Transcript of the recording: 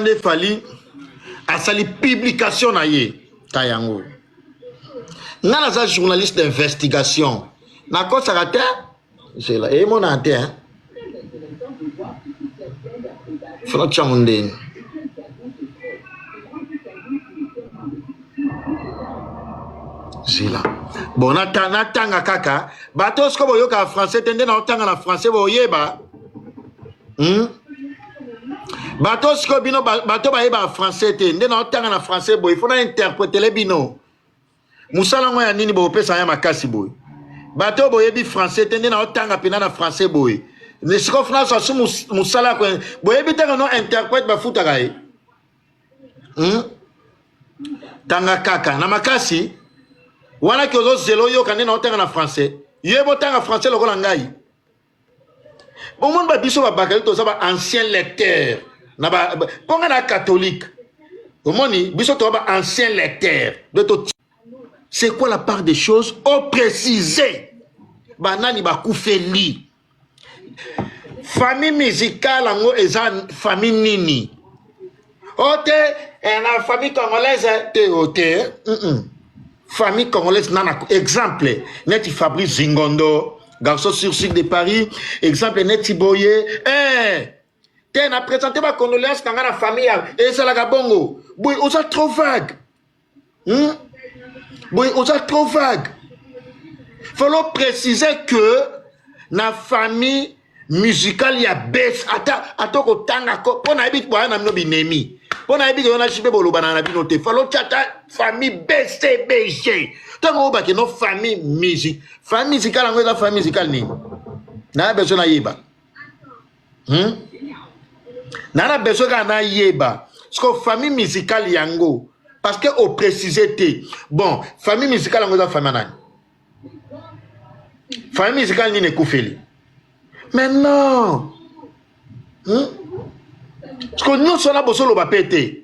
Nde Fally asali publication na ye ta yango. Nga naza journaliste d'investigation. Nakosaka te. Zela emonana te hein. Fana tyango ndeni. Zela. Bon natanga kaka bato siko boyokaka français te nde naotanga na français boyeba. Hmm? Bato sikoyo bino bato bayebaka français te nde naotanga na français boye fo na interpretele bino mosala yango ya nini bopesa ya makasi boye bato oyo boyebi français te nde naotanga mpena na français boye sikoyo fo nazwa su mosala ya boyebi te no interprète bafutaka ye hmm? tanga kaka na makasi wana ke ozozela oyoka nde naotanga na français ye botanga français lokola ngai Bomoni ba biso ba bakali toza ba ancien lecteur na ba mpo nga na catholique omoni biso toza ba ancien lecteur de to c'est quoi la part des choses au préciser banani bakufeli famille musicale yango eza famille nini o te eh, na famille congolaise te o te mm -mm. famille congolaise nana exemple neti Fabrice Zingondo garçon sur sud de Paris exemple neti boye eh te na présenter ba condoléances na nga na famille ya ezalaka bongo boye oza trop vague hmm? boye oza trop vague falo préciser que na famille musicale ya bes ata ata okotanga mpo nayebi boya na bino binemi mpo nayebi ke yo na jibe bolobana na bino te falo tya ata famille bcbg ntango oyo bakeno famille musique famille musicale yango eza famille musicale nini naya besoin nayeba hmm? naa na besoin kaka nayeba siko famille musicale yango parce que oprécise te bon famille musicale yango eza famille ya nani Famille musicale nini ekufeli? Mais non. Hmm? Parce que nyonso wana bozoloba pe te.